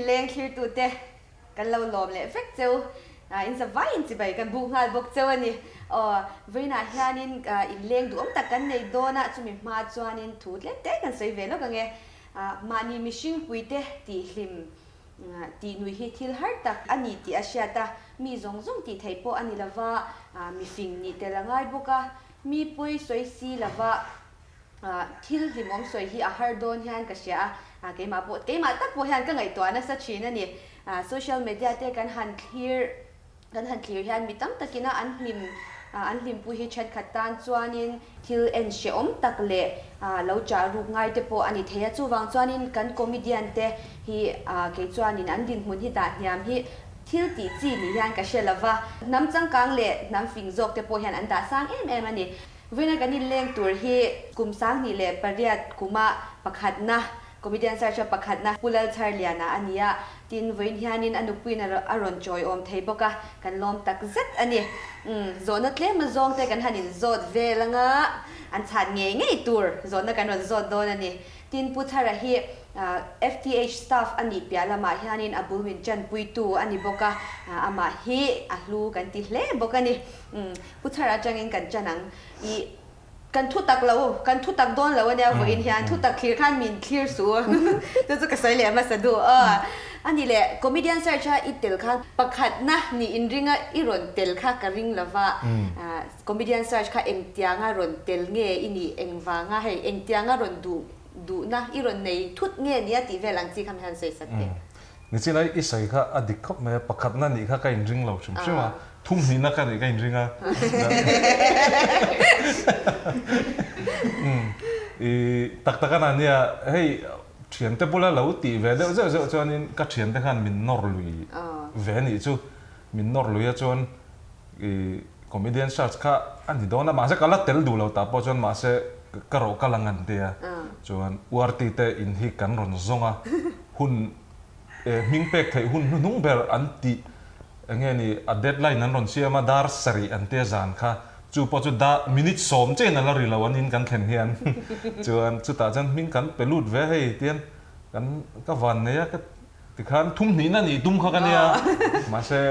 inleng thlirtute kan lo lawm leh vek cheu. In zavai in chibai kan buk nghal bawk cheu a ni. Aw, vawiinah hianin inleng duhawm tak kan nei dawn a, chumi hma chuanin thu tlem te kan sawi ve lawk ang e. Mahni mihring puite tihhlim tih nui hi thil har tak a ni tih a hriat a, mi zawng zawng tih theih pawh a ni lova, mifing nih tel a ngai bawk a, mi pawi sawi si lova thil hlimawm sawi hi a har dawn hian ka hria a, keimah pawh keimah tak pawh hian ka ngaihtuah nasa thin a ni. Social media te kan han thlir Kan han thlir hian mi tam takina an hlim an hlimpui hi thenkhat tan chuanin thil en hrehawm tak leh lo chah ruk ngai te pawh a ni thei a. Chuvang chuanin kan comedian te hi kei chuanin an dinhmun hi dah hniam hi thil tih chi ni hian ka hre lova. Hnam changkang leh hnam fing zawk te pawh hian an dah sang em em a ni. Vawiina kan inleng tur hi kum 2008 kuma pakhatna Comedian Search a pakhatna Pu Lalchharliana a ni a, tin vawiin hianin a nupuiin a rawn chawiawm thei bawk a, kan lawm tak zet a ni. Umm, zawhna tlem a zawng te kan han inzawt vel anga an chhan ngei ngei tur zawhna kan rawn zawt dawn a ni. Tin Pu Chhara hi FTH staff a nih piah lamah hianin a bul min tanpuitu a ni bawk a, amah hi a hlu kan ti hle bawk a ni. Umm, Pu Chhara atangin kan tan ang. I. Kan thu tak lo, kan thu tak dawn lo a nia vawiin hian thu tak thlir khan min thlir su chu chu ka sawi leh hmasa duh aw. A ni leh comedian search a i tel khan pakhatna nih inring a i rawn tel kha ka ring lo va, comedian search kha engtianga rawn tel nge i nih engvanga hei engtianga rawn duh duhna i rawn nei thut nge nia tih vel ang chi kha mi han sawi sak teh. Nichina i sawi kha a dik khawp mai a, pakhatna nih kha ka inring lo hrim hrim a, thumhnihna ka nih ka inring a. I tak tak a na nia, hei thiante bula lo tih ve deuh zeuh zeuh chuanin ka thiante khan min nawr lui ve nih chu, min nawr lui a chuan i comedian search kha a ni dawn a, mahse ka la tel duh lo tah pawh chuan mahse ka rawh ka la ngan tia chuan URT te in hi kan rawn zawng a, hun hming pek theih hun hnuhnung ber an tih eng nge ni a deadline an rawn siam a dar sarih an tia zan kha chu pawh chu dar minute sawm chiahin a la ri lo an in kan thlen hian chuan chutah chuan hming kan pe lut ve hei tian kan ka van nei a ka Tikhan thumhnihna nih tum kha ka nia, mahse.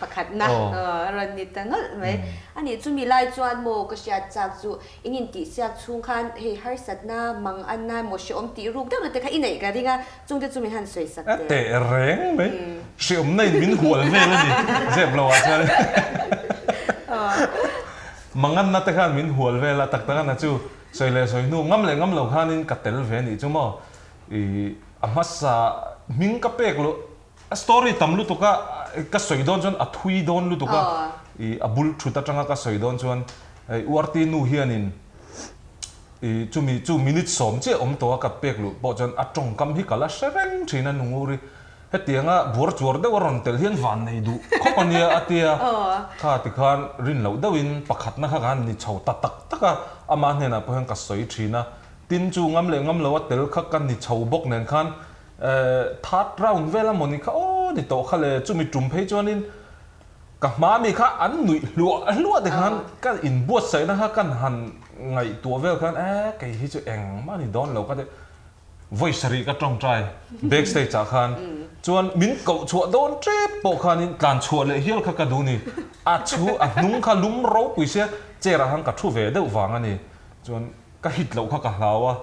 Pakhatna a rawn ni ta nawlh mai. A nih chumi lai chuan maw ka hriat chak chu in intihsiak chhung khan hei harsatna, mang anna emaw hreawm tih ruk deuhna te kha i neih ka ring a, chungte chu min han sawi sak teh. Teh reng mai, hreawmna in min hual vel a ni, zep lo ah chuan. Mang anna te khan min hual vel a, tak tak ana chu sawi leh sawi hnu ngam leh ngam lo khanin ka tel ve a nih chu maw. I a hmasa hming ka pek loh a story tam lutuk a ka sawi dawn chuan a thui dawn lutuk a i a bul thut atanga ka sawi dawn chuan hei URT nu hianin i chumi chu minute sawm chiah awm tawh a ka pek luh pawh chuan a tawngkam hi ka la hre reng thin a nunguri hetianga buar chuar deuh a rawn tel hian van nei duh khawp a nia a tia kha tikhan rin loh deuhin pakhatna kha ka han ni chho ta tak tak a amah hnenah pawh hian ka sawi thin a. Tin chu ngam leh ngam lo a tel kha ka ni chho bawk nen khan third round vel a mawni kha aw ni tawh kha le chumi tum phei chuanin ka hma mi kha an nuih hluah hluah te khan ka inbuatsaihna kha kan han ngaihtuah vel khan e kei hi chu engmah ni dawn lo ka ti vawi sarih ka tawngtai back stage ah khan chuan min koh chhuah dawn tep pawh khanin tlan chhuah leh hial kha ka duh ni a chhu a hnung kha lum ropui sia chair ah khan ka thu ve deuh vang a ni chuan Ka hit loh kha ka hlau a,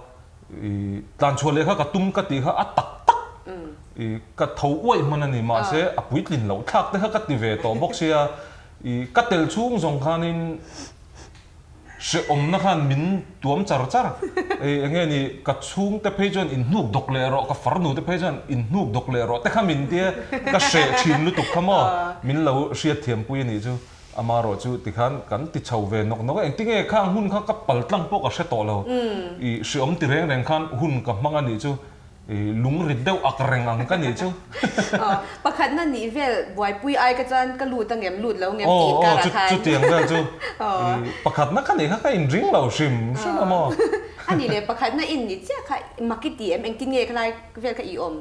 i tlanchhuah leh kha ka tum ka tih kha a tak tak i ka tho uaih hman a ni mahse a puitlin loh thlak te kha ka ti ve tawh bawk sia i ka tel chhung zawng khanin hrehawmna khan min tuam char char i eng nge ni ka chhungte phei chuan inhnuk dawk leh rawh ka farnu te phei chuan inhnuk dawk leh rawh te kha min tia ka hreh thin lutuk kha maw min lo hriatthiampui a nih chu. Amaherawh chu tikhan kan ti chho ve nawk nawk a, engtinge khang hun kha ka pal tlang pawh ka hre tawh lo. I hreawm ti reng reng khan hun ka hmang a nih chu, i lung rit deuh ak reng ang ka nih chu. Aw, pakhatna nih vel buaipui ai ka chuan ka lut a ngem lut lo ngem tih inkar ah khan. Aw, chutiang vel chu i pakhatna ka nih kha ka inring lo hrim hrim a maw. A nih leh pakhatna in ni chiah kha mak i ti em, engtin nge khalai vel kha i awm?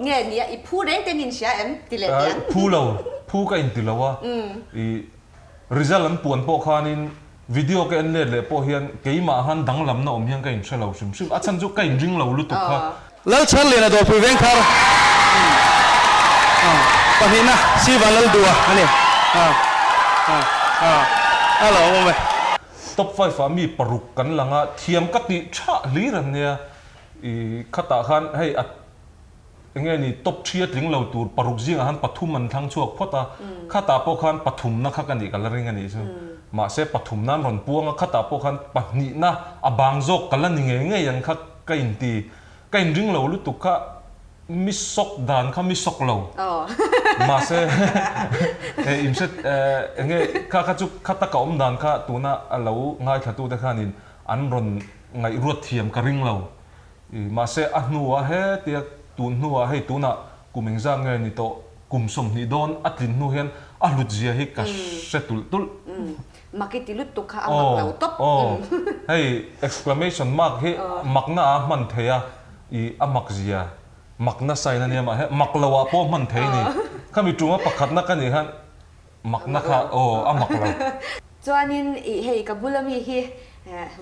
Nge nia i phu reng ten in hria em? Ti leh teh ang. Phu lo, phu ka inti lo a. I result an puan pawh khanin video ka en let leh pawh hian keimah han danglamna awm hian ka inhre lo hrim hrim. A chhan chu ka inring lo lutuk kha. Lalchharliana Dawrpui Vengthar pahnihna Siva Laldua a ni. A lawmawm e. Top five ah mi paruk kan lang a, thiam ka tih tha hlir an nia. I khatah khan hei a enge ni top three a tling lo tur paruk zingah khan pathum an thlang chhuak phawt a, khatah pawh khan pathumna kha ka nih ka la ring a nih chu. Mahse pathumna an rawn puang a, khatah pawh khan pahnihna a bang zawk ka la ni ngei ngei ang kha ka inti. Ka inring lo lutuk kha mi sawk dan kha mi sawk lo. Mahse inhre enge kha kha chu khata ka awm dan kha tuna a lo ngaithlatute khanin an rawn ngaihruat thiam ka ring lo. Mahse a hnuah hetia tun hnuah hei tunah kum engzat nge ni tawh kum 20 dawn a tlin hnu hian a hlut zia hi ka hre tulh tulh. Mak i ti lutuk kha a mak lo tawp. Aw, hei exclamation mark hi makna a hman thei a, i a mak zia, makna sign a nia mah he mak lo ah pawh hman thei a ni. Khami tuma pakhatna ka nih khan makna kha aw a mak lo. Chuanin i hei ka bula mi hi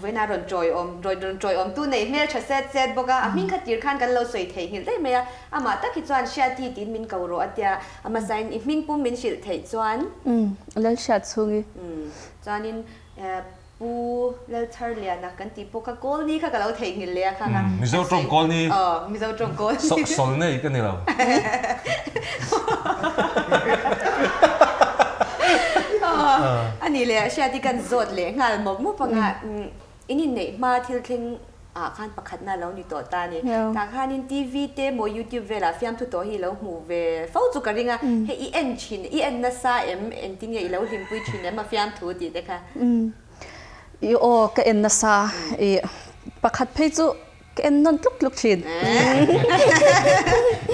vawiin a rawn tawiawm rawn tawiawm tu nei hmel tha set set bawk a, a hming kha tir khan kan lo sawi thei nghilh daih mai a, amah tak hi chuan Hriati tiin min ko rawh a tia, a hmasain i hming pum min hrilh theih chuan. Umm Lalhriat chhungi. Umm chuanin Pu Lalchharliana kan tih pawh kha Kawlni kha ka lo theihnghilh leh a kha kha. Mizo tawng Kawlni. Aw Mizo tawng Kawlni. Sawl nei ka ni lo. Aw a nih leh Hriati kan zawt leh nghal mawp mawp anga in inneih hma thil thleng ah khan pakhatna a lo ni tawh ta a ni. Tah khanin TV te maw YouTube velah fiamthu tawh hi i lo hmuh ve fo chu ka ring a, hei i en thin, i en nasa em, engtin nge i lo hlimpui thin em a fiamthu tih te kha. I aw ka en nasa, i pakhat phei chu ka en nawn tluk tluk thin.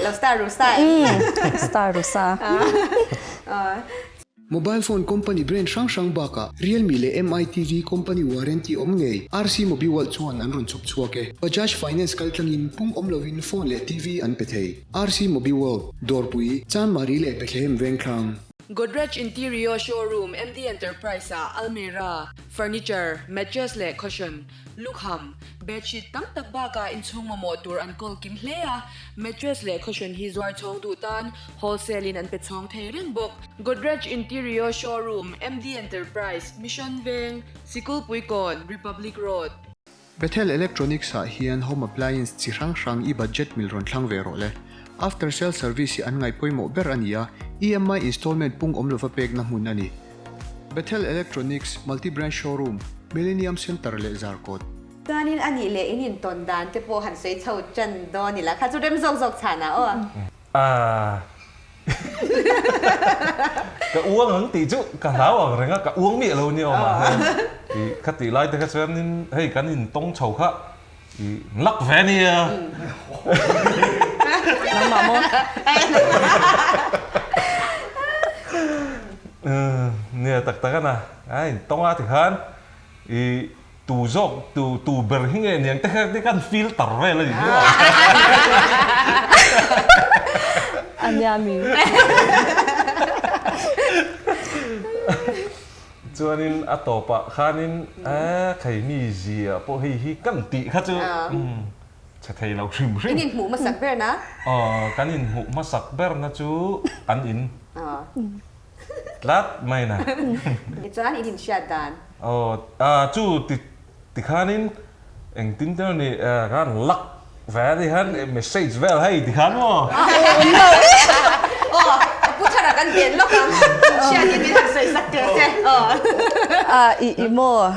Lo star ru sa em? Star ru sa. Mobile phone company brand hrang hrang bakah Realme leh Mi TV company warranty awm ngei RC Mobiworld chuan an rawn chhawp chhuak e. Bajaj Finance kaltlangin pung awm lovin phone leh TV an pe thei. RC Mobiworld, Dawrpui, Chanmari leh Bethlehem Vengthlang. Godrej Interior Showroom MD Enterprise-ah almirah, furniture, mattress leh cushion, Lukham, bedsheet tam tak bakah inchhung mamawh tur an kawl kim hle a, mattress leh cushion hi zuar chhawng duh tan wholesale in an pe chhawng thei reng bawk. Godrej Interior Showroom, MD Enterprise, Mission Veng, Sikulpuikawn, Republic Road. Bethel Electronics ah hian home appliance chi hrang hrang i budget mil rawn thlang ve rawh le. After sale service hi an ngaih pawimawh ber a ni a, EMI installment pung awm lova pekna hmun a ni. Bethel Electronics, Multi Branch Showroom, Millennium Centre leh Zarkawt. Chuanin a nih leh in intawn dan te pawh han sawi chho tan dawn ila kha chu rem zawk zawk chhan ah aw. Ahh. Ka uang ang tih chu ka hlau ang reng a, ka uang miah lo nia awm ah hian ih kha tih lai te kha chuanin hei kan intawng chho kha ih lak ve ania. Nangmah maw? Nia tak tak a na, a intawng a tikhan ih tu zawk tu tu ber hi nge niang te kha te khan filter vel a ni hle a. A nia mi. Chuanin a tawpah khanin a khei mi zia pawh hei hi kan tih kha chu chhe thei lo hrim hrim. In inhmuh hmasak ber na? Aw, kan inhmuh hmasak ber na chu an in tlat mai na. Tichuan in inhriat dan? Aw, a chu ti tikhanin engtin te ni khan luck ve a ni khan message vel hei tikhan maw? Aw, Pu Thara kan ven lawk ang, inhriatin min han sawi sak teh se. Aw. A i i maw?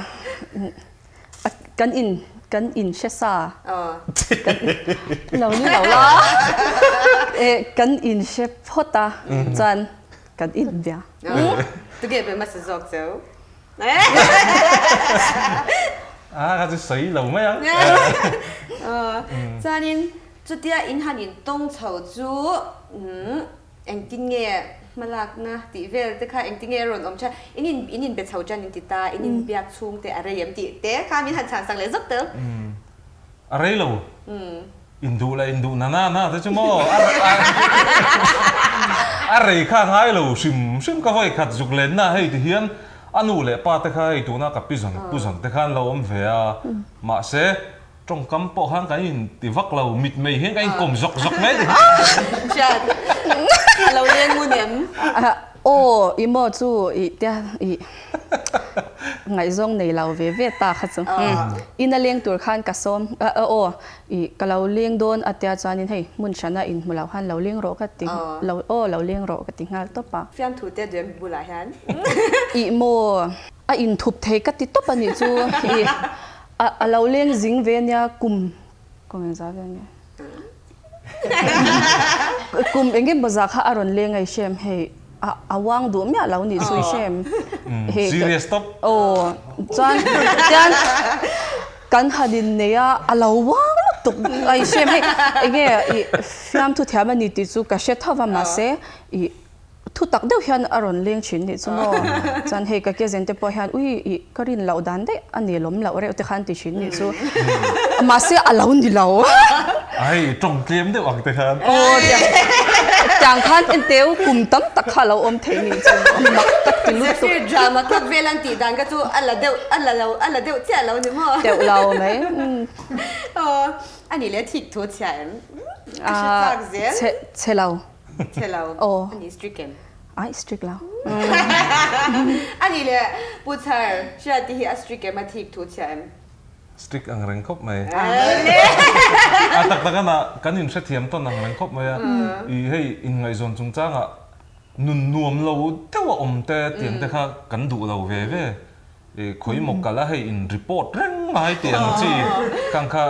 Kan in kan in hre sa. Lo ni lo la. E kan in hre phawt a chuan kan in bia. Tuge be hmasa zawk cheu. A ka chu sawi lo mai ang. Chuanin chutia in han in tawng chho chu Engtin nge hmalakna tih vel te kha engtin nge rawn awm tha? In in in inbe chho tan in ti ta, in inbiak chhung te a rei em tih te kha min han chhan sak leh zawk tel. A rei lo. Induh leh induh na na na te chu maw a rei kha ngai lo hrim hrim ka vawi khat zuk lenna hei ti hian a nu leh pa te kha hei tuna ka pi zawn pu zawn te khan lo awm ve a mahse. Tawngkam pawh khan kan in ti vak lo, mitmei hian kan in kawm zawk zawk mai ti. Hriat a lo leng ngun em? Aw, i maw chu i tia i ngaihzawng nei lo ve ve ta kha chu. In a leng tur khan ka sawm, aw i ka lo leng dawn a tia chuanin hei hmun hrana in hmu lo khan lo leng rawh ka ti lo, aw lo leng rawh ka ti nghal tawp a. Fiamthu te duem bulah hian. I maw a inthup thei ka ti tawp a nih chu i. A a lo leng zing ve nia kum kum engzah vel nge kum eng emaw zah kha a rawn leng a i hrem hei a a uang duh miah lo nih chu i hrem hei serious tawp aw chuan tian kan han innei a a lo uang lutuk a i hrem hei enge i fiamthu thiam a ni tih chu ka hre tho va mahse i Thu tak deuh hian a rawn leng thin nih chu maw? Chuan hei ka kezen te pawh hian ui ih ka rin loh dan daih a ni lawm loh reuh te khan ti thin nih chu. Mahse a lo ni lo. Ai tawng tlem deuh ang te khan. Aw tiang khan enteu kum tam tak kha a lo awm thei nih chu mak ka ti lutuk. Zephyr drama club vel an tih dan kha chu a la deuh a la lo a la deuh chiah lo ni maw? Deuh lo mai. Aw a nih leh thik thu chhia em? A hre chak zel. Chhe chhe lo. Chhe lo. Aw. A nih strict em? Ai strict lo. A nih leh Pu Chhar, Hriati hi a strict em a thik thu chhia em? Strict ang reng khawp mai. A tak tak ana kan inhrethiam tawn ang reng khawp mai a. I hei inngaihzawn chungchangah nun nuam lo deuh a awm te tiang te kha kan duh lo ve ve. I khawi maw kal a hei in report reng mai tih ang chi khang kha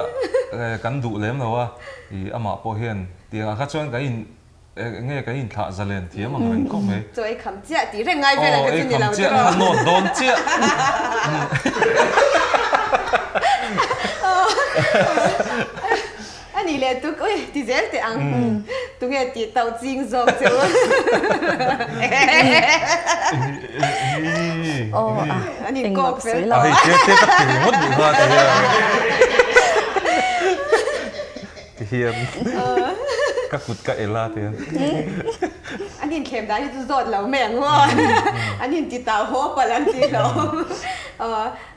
kan duh lem lo a, i amah pawh hian tiangah kha chuan kan in nge kan in thlah zalen thiam ang reng khawp mai. Chaw ei kham chiah tih reng ngai vel ang kha chu ni lo tiraw? Aw ei kham chiah kha nawt dawn chiah. A nih leh tuk, ui ti zel teh ang, tunge tih tauh ching zawk che u. An inkawk fel tawh. Hei te te ka ti ringawt duh kha ti hian. Ti hian ka kut ka el a ti hian. An inthlem dan hi chu zawt lo mai ang aw. An inti tau haw palh an ti lo.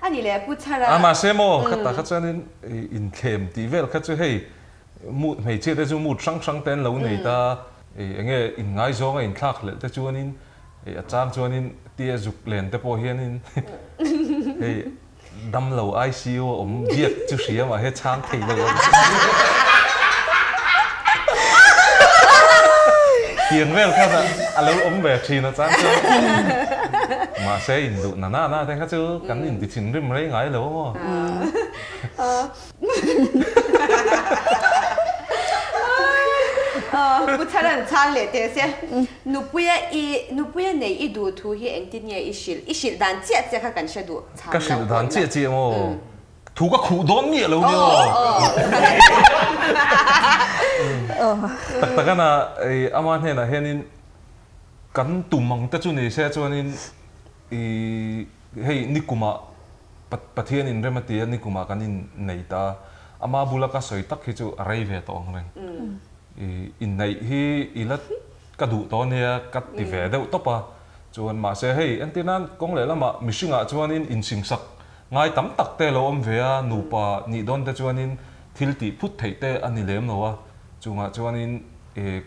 A nih leh Pu Chhara. A mahse maw khatah kha chuanin Inthlem tih vel kha chu hei mood hmeichhia te chu mood hrang hrang te an lo nei ta, eng nge inngaizawng a inthlak hlelh te chuanin a chang chuanin tia zuk len te pawh hianin hei damlo ICU a awm biak chu hria mah he chhang thei lo ang tiang vel kha a lo awm ve thin a chang chuan mahse induh na na na te kha chu kan inti thinrim rei ngai lo maw. Pu Tharan chhang leh teh se, Nupuia i Nupuia nei i duh thu hi engtin nge i hrilh? I hrilh dan chiah chiah kha kan hre duh chhang Ka lo hrilh pawh dan ila. chiah chiah maw? Thu ka khuh dawn miah lo nia aw. Tak tak ana ama hnenah hianin kan tum ang te chu ni se chuanin i hei nikumah Pathian in rem a ti a, nikumah kan in nei ta a, ama bula ka sawi tak hi chu a rei ve tawh ang reng. I inneih hi i la ka duh tawh ania ka ti ve deuh tawp a, chuan mahse hei entir nan kawng leh lamah mihringah chuanin insingsak ngai tam tak te lo awm ve a, nupa nih dawn te chuanin thil tih phut theih te a ni lem lo a, chungah chuanin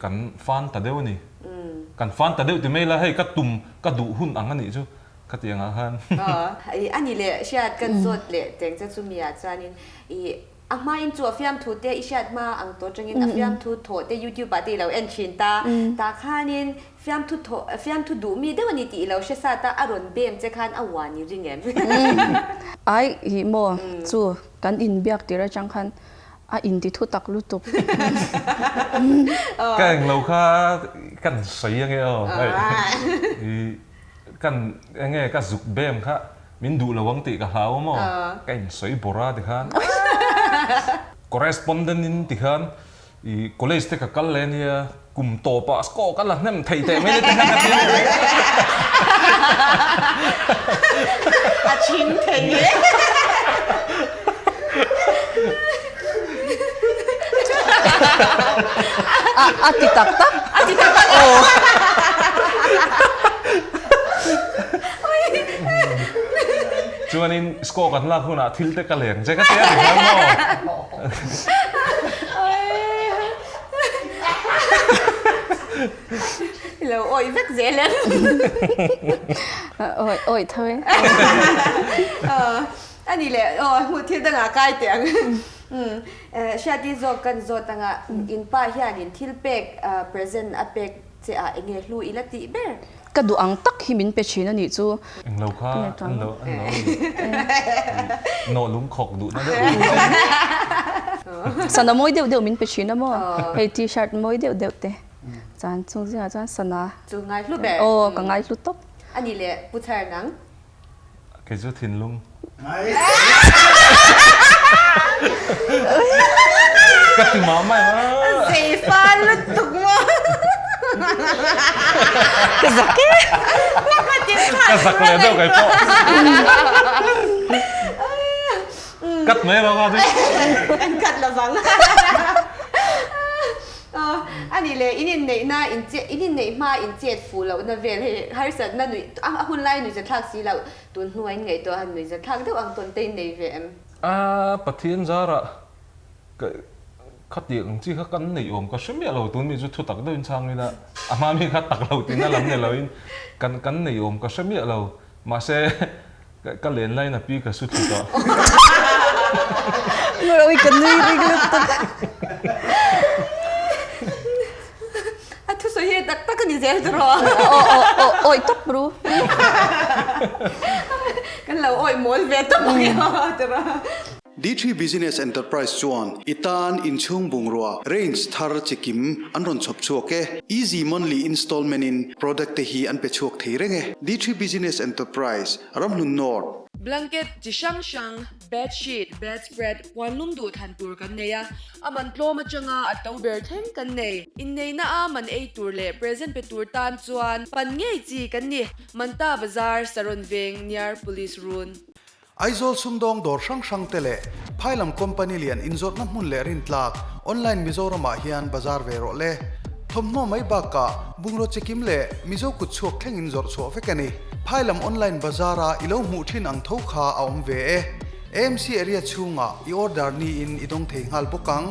kan fan ta deuh a ni. Kan fan ta deuh ti mai la hei ka tum ka duh hun ang a nih chu. Khatiang ah khan. Aw, a ni leh hriat kan zawt leh teng che chumi ah chuanin i a hmain chu a fiamthu te i hriat hma ang tawh atangin a fiamthu thawh te youtube ah te i lo en thin ta, tah khanin fiamthu thawh fiamthu duh mi deuh a ni tih i lo hre sa ta a rawn bem che khan a uan i ring em? Ai hi maw chu kan inbiak tir atang khan a inti thu tak lutuk. Ka englo kha kan sawi ange aw hei i Kan enge ka zuk bem kha min duh lo ang tih ka hlau maw? Ka insawi bawrh a tikhan correspondent in tikhan i college te ka kal leh ania kum tawpah score ka la hnem thei teh mai le tikhan ka ti a ni. A chhing thei e. A ti tak tak. A ti tak tak. Aw. Chuanin score kan lak hunah thil te ka leng che ka ti a ti khan maw? I lo awih vek zel em? Awih awih tho e. A ni leh aw hmuh thil dangah kai teh ang. Hriati zawk kan zawt anga in pa hianin thil pek present a pek che ah enge hlu ila tih ber? Ka duh ang tak hi min pe thin a nih chu. Englo kha an lo an lo nawh lung khawk duh na deuh. Sana mawi deuh deuh min pe thin a maw? Hei t-shirt mawi deuh deuh te. Chuan chung zingah chuan sana. Chu ngai hlu ber. Aw ka ngai hlu tawp. A nih leh Pu Chhar nang. Kei chu thinlung. Ka ti mah mai ma. Zei fa lutuk maw. Ka zak e. Ka zak leh deuh kai pawh. Cut mai rawh ka ti. Kan cut lovang. A nih leh in inneihna in che in inneih hma in chet fuh lohna vel hei harsatna nuih a hun lai nuih zathlak si loh tun hnuah in ngaihtuah han nuih zathlak deuh ang tawn te in nei ve em? A Pathian zarah ka khatiang ang chi kha kan neih awm ka hre miah lo tun mi chu thu tak deuhin chhang ila a hma mi kha tak lo tihna lam ni loin kan kan neih awm ka hre miah lo mahse Ka len lain a pi ka su thut a. Ngawih ka nui ring lutuk. A thusawi hi tak tak a ni zel tur aw. Aw aw aw awi tawp ru. Kan lo awi mawl ve tawp ang e aw tur a. D3 Business Enterprise chuan i tan inchhung bungrua range thar chikim an rawn chhawp chhuak e. Easy monthly installment in product te hi an pe chhuak thei reng e. D3 Business Enterprise, Ramhlun North. Blanket chi hrang hrang, bed sheet, bed spread, puan lum duh than tur kan nei a, a man tlawm atanga a to ber thleng kan nei. Inneihna a man ei tur leh present pe tur tan chuan pan ngei chi kan ni. Manta Bazar, Saron Veng, near Police Run. Aizawl sumdawng dawr hrang hrang te leh phailam company lian inzawrhna hmun leh rintlak online Mizoramah hian bazar ve rawh le. Thawmhnaw mai bakah bungraw chikim leh Mizo kut chhuak thleng in zawrh chhuah vek a ni. Phailam online bazara i lo hmuh thin ang tho kha a awm ve e. AMC area chhungah i order niin i dawng thei nghal bawk ang.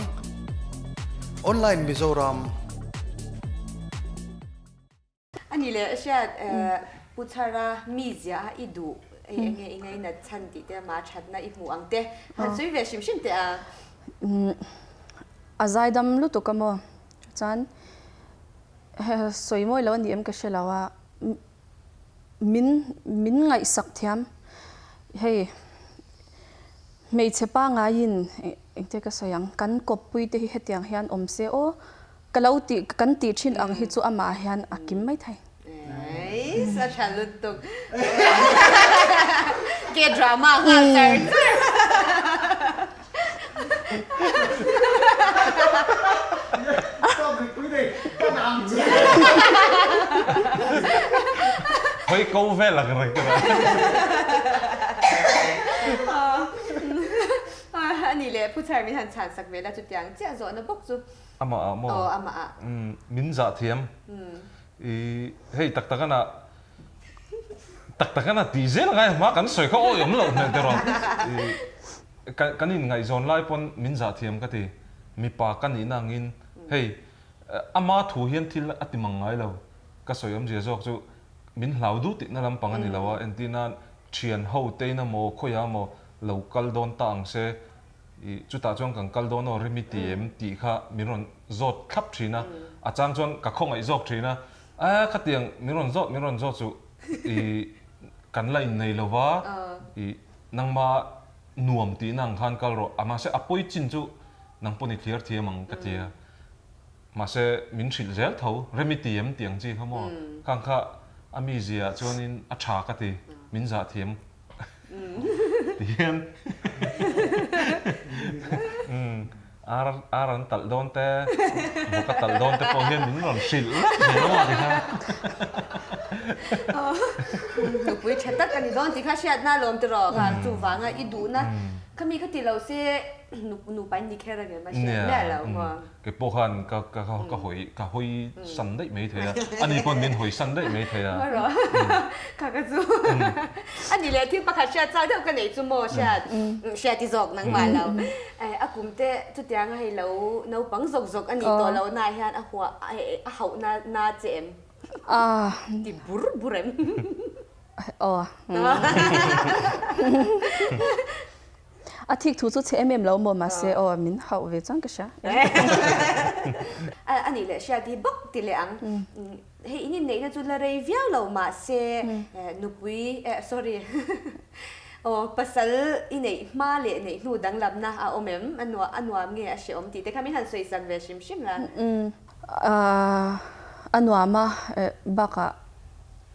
Online Mizoram. A ni leh hriat Pu Chhara mizia a i duh hei eng nge i ngainat chhan tih te ama thatna i hmuh ang te han sawi ve hrim hrim teh a. A zaidam lutuk a maw? Chuan sawi mawi lo a ni em ka hre lo a, min min ngaihsak thiam hei hmeichhe pangaiin engte ka sawi ang kan kawppui te hi hetiang hian awm se aw. Ka lo tih, kan tih thin ang hi chu amah hian a kim mai thei. Nice, a tha lutuk. K-drama nghal char char. Hawi ko vel ang reng ka. A nih leh Phuchar min han chhan sak ve la chutiang chiah zawhna bawk chu. Amah ah maw? Aw amah ah. Umm min zah thiam. I hei tak tak ana tak tak ana tih zel ngai hma kan sawi kha awi awm loh hmel te rawh. I kan in ngaihzawn lai pawn min zah thiam ka ti. Mipa ka nihna angin hei ama thu hian thil a ti mang ngai lo. Ka sawi awmzia zawk chu min hlau duh tihna lampang a ni lo a, entir nan thian ho tein amaw khawiah amaw lo kal dawn ta ang se I chutah chuan kan kal dawn aw Rimi ti em tih kha min rawn zawt thlap thin a, a chang chuan ka khawngaih zawk thin a, a khatiang min rawn zawt min rawn zawt chu i kan la innei lo va, i nangma nuam tihna ang khan kal rawh, a mahse a pawi chin chu nang pawn i thliar thiam ang ka ti a, mahse min hrilh zel tho Remi ti em tih ang chi kha maw, khang kha a mizia ah chuanin a tha ka ti, min zah thiam. Ti hian ar ar an talh dawn te, vawk a talh dawn te pawh hian min rawn hrilh vek zel a ti kha. Nupui tha tak a ni dawn tih kha hriatna a lawm tiraw kha chuvanga i duhna khami kha ti lo se. Nupa in ni kher a ngem a hriat miah lo maw? Kei pawh khan ka ka ka hawi ka hawi san daih mai thei a, ani pawn min hawi san daih mai thei a. Maw rawh kha ka chu ani leh thil pakhat hriat chak deuh ka neih chu maw hriat hriat i zawk nangmah lo. A kum te chutiang a hei lo naupang zawk zawk a nih tawh loh naah hian a huah a hauh na na che em? Ti bur bur em? Aw. A thik thu chu chhe em em lo maw mahse aw min hauh ve chuan ka hria. A nih leh hriat hi bawk ti leh ang. Hei in inneihna chu la rei viau lo mahse nupui eh sorry aw pasal i neih hma leh neih hnu danglamna a awm em? A nuam a nuam nge a hrehawm tih te kha min han sawi sak ve hrim hrim la. A nuam a bakah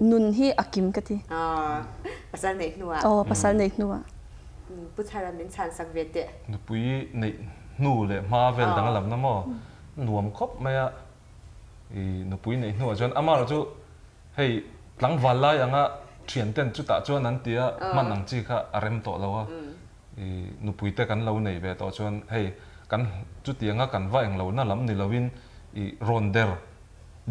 Nun hi a kim ka ti. Aw, pasal neih hnuah. Aw, pasal neih hnuah. Pu Chhara min chhan sak ve teh. Nupui neih hnu leh hma vel dang lamna maw nuam khawp mai a, i nupui neih hnuah chuan amaherawh chu hei tlangval lai anga thian ten chutah chuan an tia hman ang chi kha a rem tawh lo a, i nupui te kan lo neih ve tawh chuan hei kan chutianga kan va englo na lam ni lovin i rawn der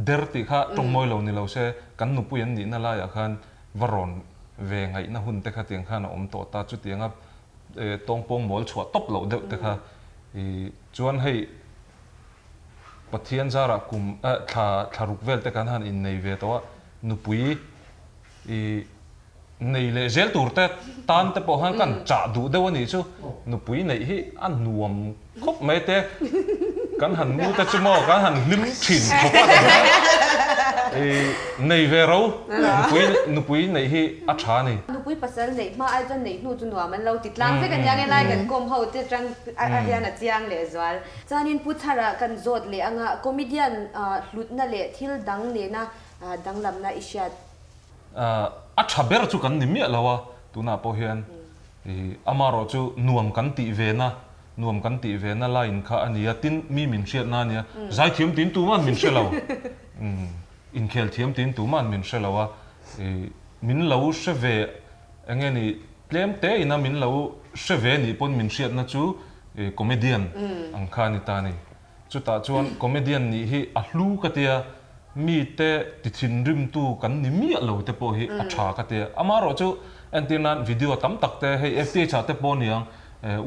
Der tih kha tawng mawi lo ni lo se, kan nupui an nihna laiah khan va rawn ve ngaihna hun te kha tiang khan a awm tawh ta, chutianga tawng pawng mawl chhuah tawp loh deuh te kha i chuan hei Pathian zarah kum thla thla ruk vel te kan han innei ve tawh a, nupui i Nei leh zel tur te tan te pawh khan kan chah duh deuh a nih chu. Nupui neih hi a nuam khawp mai te. Kan han mu te chu maw kan han hlim thin khawp a kan i nei ve ro. Nupui nupui neih hi a tha a ni. Nupui pasal neih hma ai chuan neih hnu chu nuam an lo ti tlang vek a nia nge lai kan kawm ho te tang a hian a chiang leh zual. Chuanin Pu Chhara kan zawt leh anga comedian hlutna leh thil dang nena danglamna i hriat. A tha ber chu kan ni miah lo a, tunah pawh hian ih amarawh chu nuam kan tih ve na, nuam kan tih ve na line kha a ni a, tin mi min hriatna a nia, zaithiam tiin tuman min hre lo, inkhel thiam tiin tuman min hre lo a, ih min lo hre ve eng nge ni tlem te ina min lo hre ve nih pawn min hriatna chu comedian ang kha a ni ta a ni. Chutah chuan comedian nih hi a hlu ka tia, mite ti thinrimtu kan ni miah lo te pawh hi a tha ka tia. Amaherawh chu entir nan video tam tak te hei FTH ah te pawh niang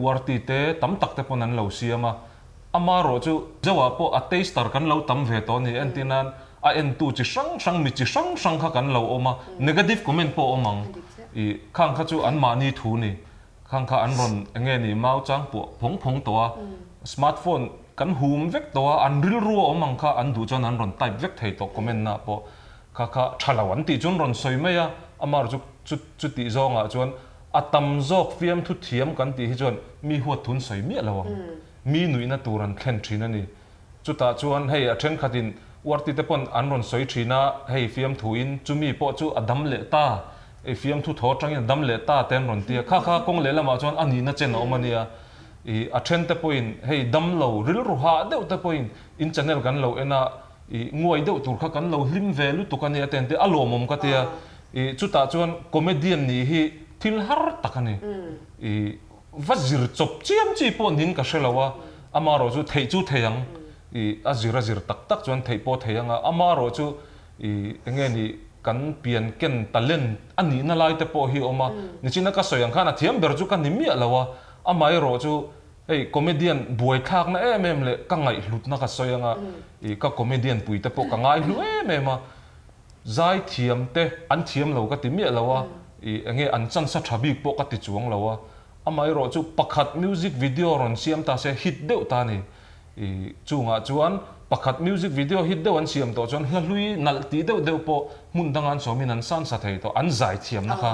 URT te tam tak te pawn an lo siam a. Amaherawh chu Zoah pawh a taster kan lo tam ve tawh a ni. Entir nan a entu chi hrang hrang mi chi hrang hrang kha kan lo awm a, negative comment pawh a awm ang. Ih khang kha chu anmahni thu ni. Khang kha an rawn eng nge ni mau chang puah phawng phawng tawh a, smart phone kan hum vek tawh a, an rilru a awm ang kha an duh chuan an rawn type vek thei tawh comment na pawh kha kha tha lo an tih chuan rawn sawi mai a, amar chu chu chutih zawngah chuan a tam zawk fiamthu thiam kan tih hi chuan mi huat thun sawi miah lo ang, mi nuihna tur an thlen thin a ni. Chutah chuan hei a thenkhatin Uarti te pawn an rawn sawi thin a, hei fiamthuin chumi pawh chu a dam leh ta, i fiamthu thaw atangin a dam leh ta te an rawn ti a, kha kha kawng lehlamah chuan a nihna chen a awm a nia. I a then te pawhin hei dam lo rilru hah deuh te pawhin in channel kan lo en a, i nguai deuh tur kha kan lo hlim ve lutuk a nia te an ti a, a lawmawm ka ti a. I chutah chuan comedian nih hi thil har tak a ni. I Va zir chawp chiam chi pawh nin ka hre lo a, amarawh chu theih chu thei ang, i a zir a zir tak tak chuan theih pawh thei ang a, amarawh chu i enge ni kan pian ken talent a nihna lai te pawh hi a awm a, nichina ka sawi ang khan a thiam ber chu ka ni miah lo a, amaherawh chu hei comedian buaithlakna em em leh ka ngaihhlutna ka sawi ang a, i ka comedian pui te pawh ka ngaihlu em em a. Zai thiam te an thiam lo ka ti miah lo a, i enge an chansa tha bik pawh ka ti chuang lo a, amaherawh chu pakhat music video rawn siam ta se hit deuh ta ni, i chungah chuan pakhat music video hit deuh an siam tawh chuan hla hlui nalh tih deuh deuh pawh hmun danga an sawmin an sansa thei tawh, an zai thiamna kha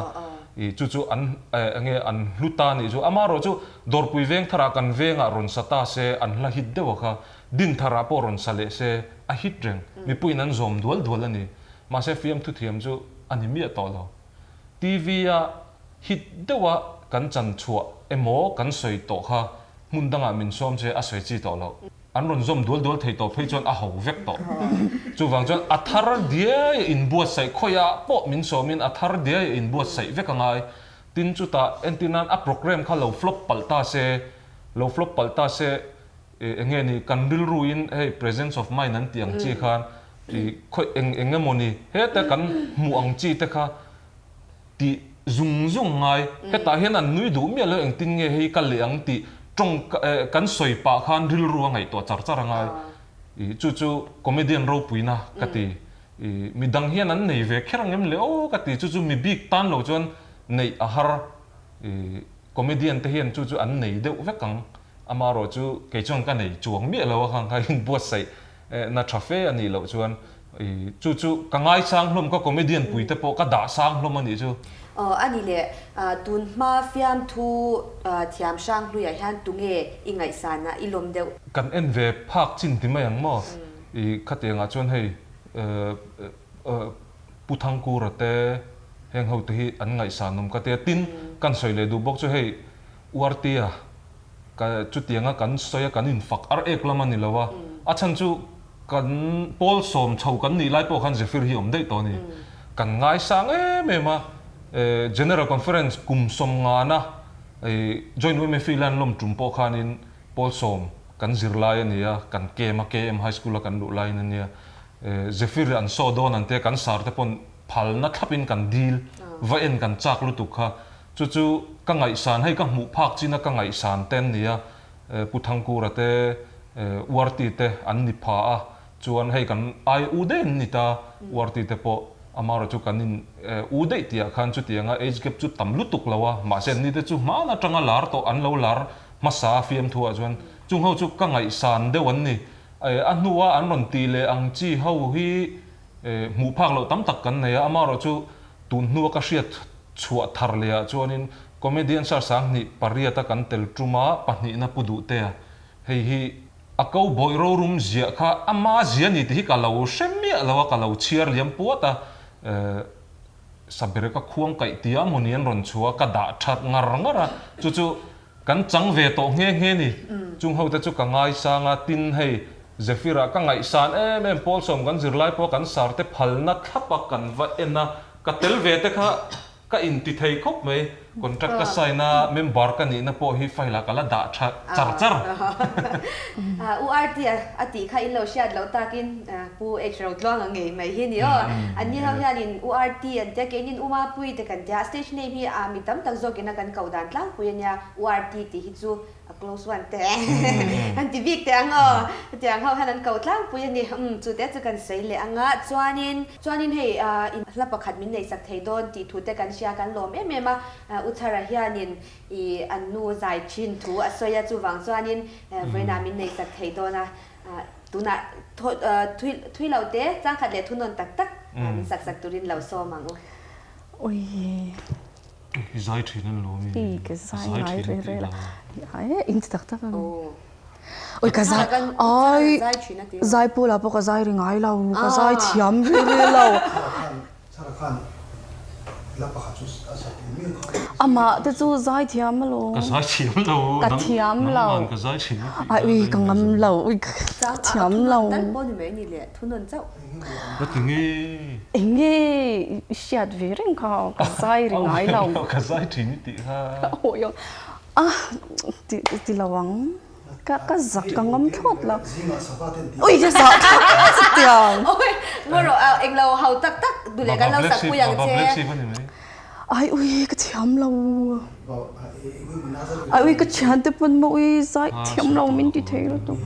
i chu chu an enge an hlu ta nih chu, amaherawh chu Dawrpui veng tharah kan vengah rawn sa ta se an hla hit deuh a kha Dintharah pawh rawn sa leh se a hit reng. Mipuiin an zawm dual dual a ni. Mahse fiamthu thiam chu a ni miah tawh lo. TV-a hit deuha kan chan chhuah emaw kan sawi tawh kha hmun dangah min sawm che a sawi chi tawh loh. An rawn zawm dual dual thei tawh phei chuan a ho vek tawh. Chuvang chuan a thar diai a inbuatsaih khawiah pawh min sawmin a thar diai a inbuatsaih vek a ngai. Tin chutah entir nan a programme kha lo flop palh ta se. Lo flop palh ta se eng nge ni kan rilru in hei presence of mind an tih ang chi khan i khawi eng eng emaw ni heta kan hmuh ang chi te kha tih zung zung ngai. Hetah hian an nui duh miah lo engtin nge hei ka leh ang tih tawng kan sawi pah khan rilru a ngaihtuah char char a ngai. I chu chu comedian ropuina ka ti. I midang hian an nei ve kher ang em le aw ka ti. Chu chu mi bik tan lo chuan neih a har. I comedian te hian chu chu an nei deuh vek ang. Amaherawh chu kei chuan ka nei chuang miah lo a khang kha inbuatsaih na tha fe a nih loh chuan i chu chu ka ngaisang hlawm ka comedian pui te pawh ka dah sang hlawm a nih chu. Aw a ni le, tun hma fiamthu thiam hrang hluiah hian tunge i ngaihsan a i lawm deuh? Kan en ve phak chin ti mai ang maw? I khatiangah chuan hei Pu Thangkura te heng ho te hi an ngaihsan awm ka tia. Tin, kan sawi leh duh bawk chu hei Uartia ka chutianga kan sawi a kan infak ar ek lam a ni lo a, a chhan chu kan pawl sawm chho kan nih lai pawh khan Zephyr hi awm daih tawh a ni. Kan ngaisang em em a, General Conference kum sawm ngana Joint UMFI lan lawm tum pawh khanin pawl sawm kan zir lai a ni a, kan kem a, KM High School a kan luh laiin a nia. Zephyr an saw dawn an tia kan sar te pawn phalna thlapin kan dil va en kan chak lutuk kha. Chu chu ka ngaihsan, hei ka hmuh phak china ka ngaihsan te an ni a, Pu Thangkura te, Uarti te an ni pha a, chuan hei kan ai u daih an ni ta, Uarti te pawh amaherawh chu kan in u daih tih ah khan chutianga age gap chu tam lutuk lo a, mahse an ni te chu hmaan atanga lar tawh an lo lar hmasa a fiamthu ah chuan chung ho chu ka ngaihsan deuh an ni. A hnua an rawn tih leh ang chi ho hi hmuh phak loh tam tak kan nei a, amaherawh chu tun hnua ka hriat chhuah thar leh ah chuanin comedian sar sanghnih pariata kan tel tum a, pahnihna pu duh te a, hei hi a ko bawih rorum ziah kha ama zia ni tih hi ka lo hre miah lo a, ka lo chhiar liam puat a, saber ka khuang kaih tia mawni an rawn chhuah a, ka dah that ngar ngar a, chu chu kan chang ve tawh nghe nghe ni, chung ho te chu ka ngaisang a, tin hei Zephyr ah ka ngaihsan em em pawl sawm kan zirlai pawh kan sar te phalna thlap a kan va en a, Ka tel ve te kha ka inti thei khawp mai. Contract ka sign a, member ka nihna pawh hi file ah ka la dah tha char char. U RT a tih kha in lo hriat loh takin Pu H Rotluanga ngei mai hi ni aw. An ni ho hianin U RT an tia, keinin U Mapuii te kan tia. A stage name hi mi tam tak zawkin a kan koh dan tlangpui a nia. U RT tih hi chu A close one te an ti bik teh ang aw. Hetiang ho hian an ko tlangpui a ni. Umm chu te chu kan sawi leh ang a. Chuanin chuanin hei in hla pakhat min neihsak thei dawn tih thu te kan hria kan lawm em em a. U Chhara hianin i an nu zai thin thu a sawi a chuvang chuanin vawiinah min neihsak thei dawn a. Tunah thui thui lo te changkhat leh thunawn tak tak min sak sak turin lo sawm ang u. Ui. I zai thin an lo mi. I ka zai ngai re re la. Ai in ti tak tak ang. Oi ka zai ai zai pawh lah pawh ka zai ri ngai lo ka zai thiam re re lo. Amah te chu zai thiam alawm. Ka zai thiam lo. Ka thiam lo. Ka zai thin. Ai ui ka ngam lo ui ka thiam lo. Tal pawh ni mai ni le thunawn chauh. Ka ti nge. Enge i hriat ve reng kha ka zai ri ngai lo. Ka zai thin i tih kha. Awi aw a ti ti lo ang ka ka zak ka ngam thlawt lo. Ui ka zah thlawt chutiang. Awi maw rawh a englo ho tak tak duh leh kan lo sak pui ang che. Ai ui ka thiam lo. Ai ui ka thian te pawn maw ui zai thiam lo min ti thei lutuk.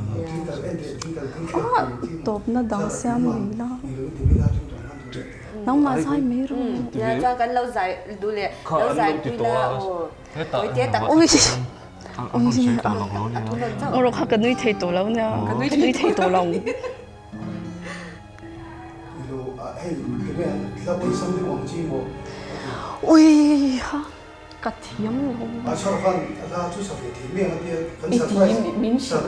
Ah tawpna dang siam mai la. Nangmah zai mai rawh. Nia chuan kan lo zai duh leh lo zai pui la aw. Tawi te tak. Ui ui a rawh kha ka nui thei tawh lo nia. Ka nui thei tawh lo. Ui ha ka thiam lo. I ti min hrilh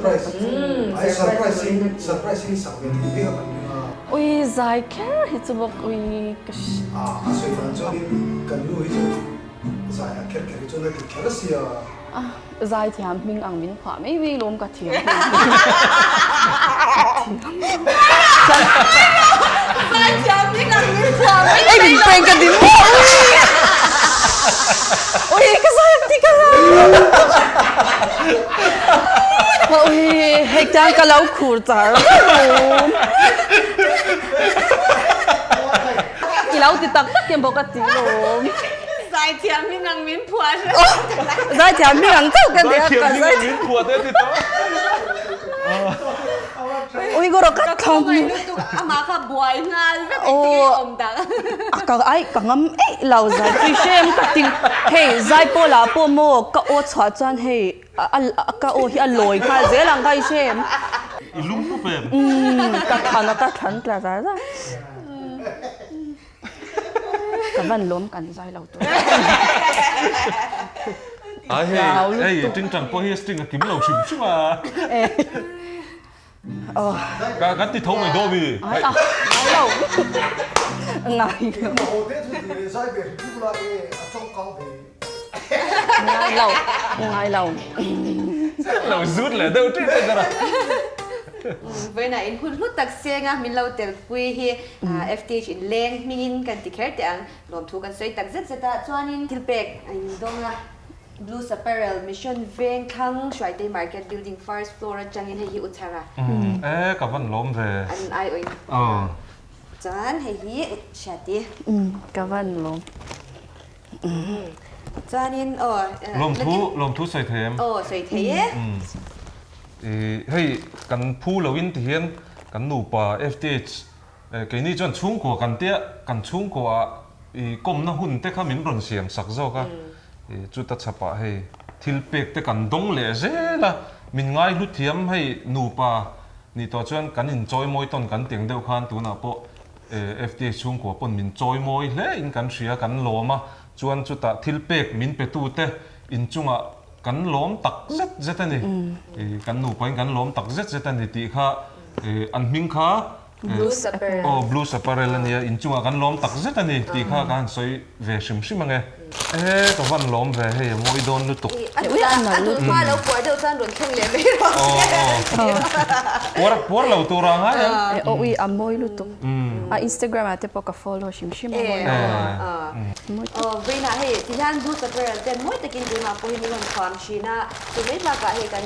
Ui zai kher hi chu bawk ui ka Zai thiam hming ang min phuah mai mai lawm ka thiam Zai thiam hming ang min phuah mai mai min prank ka dim maw ui ui ka zai ti ka la. Tiang ka lo khur char rum. I lo ti tak tak em pawh ka ti lawm. Zaithiam hming ang min phuah hre. Zaithiam hming ang chauh ka nia. Zaithiam hming ang min phuah te a ti tawh. Ui ka rawh ka thlam. Ka khawngaih lutuk amah kha buai nghal vek engtin nge awm dang. A ka ai ka ngam eih lo zai tui hrem ka ti hei zai pawlah pawh maw ka aw chhuah chuan hei a ka aw hi a lawi nghal zel ang ka i hrem. I lung pup em? Umm ka thlan a ka thlan tla zar zar. Ka van lawm kan zai lo tur. Ai hei hei tingtang pawh hi string a kim lo hrim hrim a. Ka kan ti tho mai daw mi. Ai a ngai lo. Ngai lo. Ngai lo ngai lo. Lo zut leh deuh ṭih ṭih a. Vawiinah in hun hlu tak senga min lo telpui hi FTH in leng hmingin kan ti kher teh ang. Lawmthu kan sawi tak zet zet a, chuanin thil pek a in dawng a, Blues Apparel Mission Veng thlang Hruaitei Market Building first floor atangin hei hi u chhar a. Umm e ka van lawm ve. An aiawh in. Aw. Chuan hei hi u Hriati. Umm ka van lawm. Umm chuanin aw. Lawmthu lawmthu sawi thei em? Aw sawi thei e. Umm i hei kan phu lo in ti hian kan nupa FTH Keini chuan chhungkua kan tia kan chhungkuaah i kawmna hun te kha min rawn siam sak zawk a, i chuta chhapah hei thil pek te kan dawng leh zel a, min ngai hlu thiam hei nupa nih tawh chuan kan inchawi mawi tawn kan tiang deuh khan tunah pawh FTA chhungkua pawn min chawi mawi hle in kan hria kan lawm a, chuan chutah thil pek min pe tu te inchungah kan lawm tak zet zet a ni, i kan nupa in kan lawm tak zet zet a ni tih kha an hming kha Blues Apparel. Aw, Blues Apparel a nia, inchungah kan lawm tak zet a ni tih kha ka han sawi ve hrim hrim ange. E, ka van lawm ve hei, a mawi dawn lutuk. A dul a dul hma lo puar deuh chuan rawn thleng leh mai rawh se. Puar puar lo tur a ngai ang. E, aw ui, a mawi lutuk. A Instagram ah te pawh ka follow hrim hrim a mawi lutuk. Aw, vawiinah hei tihian Blues Apparel ten mawi takin tunah pawh hi min rawn thuam thin a, chu mai bakah hei kan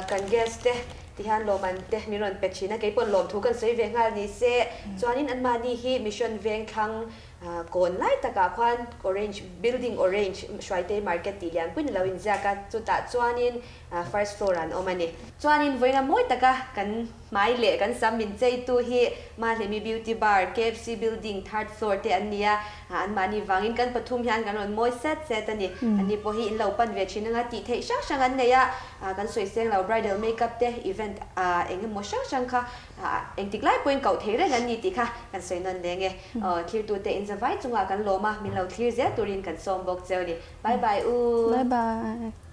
kan guest te Tihian lawmman te min rawn pe thin a, kei pawn lawmthu kan sawi ve nghal ni se. Chuanin anmahni hi Mission Vengthlang kawn lai takah khuan Orange Building Orange Hruaitei Market tih lian puiin a lo inziak a, chutah chuanin first floor ah an awm a ni. Chuanin vawiina mawi taka kan hmai leh kan sam min cheitu hi Mahlemi Beauty Bar, KFC Building third floor te an ni a, anmahni vangin kan pathum hian kan rawn mawi set set a ni. Anni pawh hi in lo pan ve thin anga tih theih hrang hrang an nei a. Kan sawi seng lo bridal makeup te event ah eng emaw hrang hrang kha engtik lai pawhin koh thei reng an ni tih kha kan sawi nawn leng e. Thlirtute inzavai chungah kan lawm a, min lo thlir zel turin kan sawm bawk cheu ni. Bye bye u. Bye bye.